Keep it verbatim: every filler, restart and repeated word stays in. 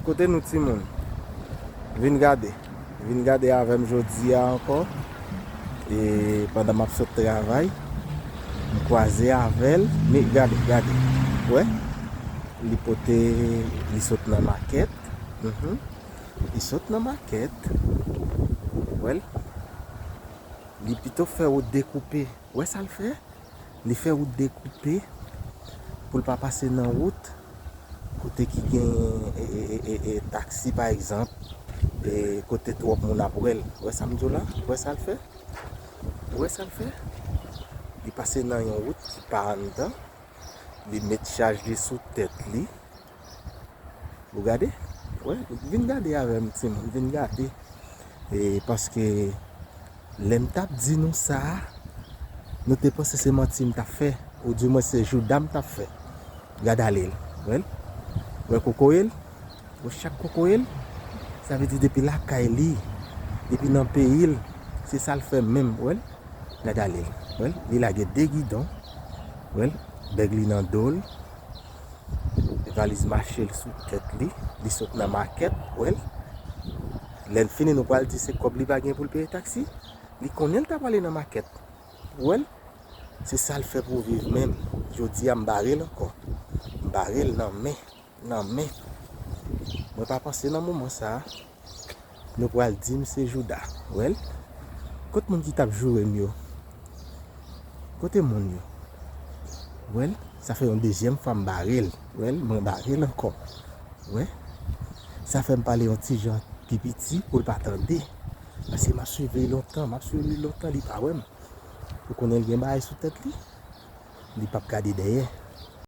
Kote nou timoun? Vin gade. Vin gade avè m jodi a ankò. E pandan m ap sot travay, m kwaze avè l. Men gade, gade. Wè? Li pote, li sot nan makèt. Mhm. Li sot nan makèt. Wè l? Li pito fè wout dekoupe. Wè sa l fè? Li fè wout dekoupe pou l pa pase nan wout kote ki gen e, e, e, e, e, taksi, pa egzanp, e, kote twòp moun ap wè l. Wè sa m di w la? Wè sa l fè? Wè sa l fè? Li pase nan yon wout ki pa anndan. Li met chaj li sou tèt li. Ou gade? Wè, vin gade avè m, timoun, vin gade. E, paske lè m t ap di nou sa a, nou te panse se manti m t ap fè, oudimwen se jouda m t ap fè. Gade ale l, wè l? Wè kokoye l? Wè chak kokoye l? Sa vle di depi lakay li, depi nan peyi l, se sa l fè menm, wè l? Gade ale l, wè l? Li lage de gidon, wè l? Bèg li nan do l. Valiz mache l sou tèt li. Li sot nan makèt, wè l? Lè n fini, nou pral di se kòb li pa gen pou l peye taksi. Li konnen l ta prale nan makèt, wè l? Se sa l fè pou viv menm. Jodi a, m bare l ankò. M bare l nan men, nan men. Mwen pa panse nan moman sa a, nou pral di m se jouda. Wè l? Kot moun ki t ap joure m yo? Kote moun yo? Wè l? Sa fè yon dezyèm fwa m bare l. Wè l? Mwen bare l ankò. Wè? Sa fè m pale yon ti jan pi piti pou l pa tande. Paske m ap swiv li lontan, m ap swiv li lontan, li pa wè m. Ou konnen l gen bagay sou tèt li? Li p ap gade dèyè.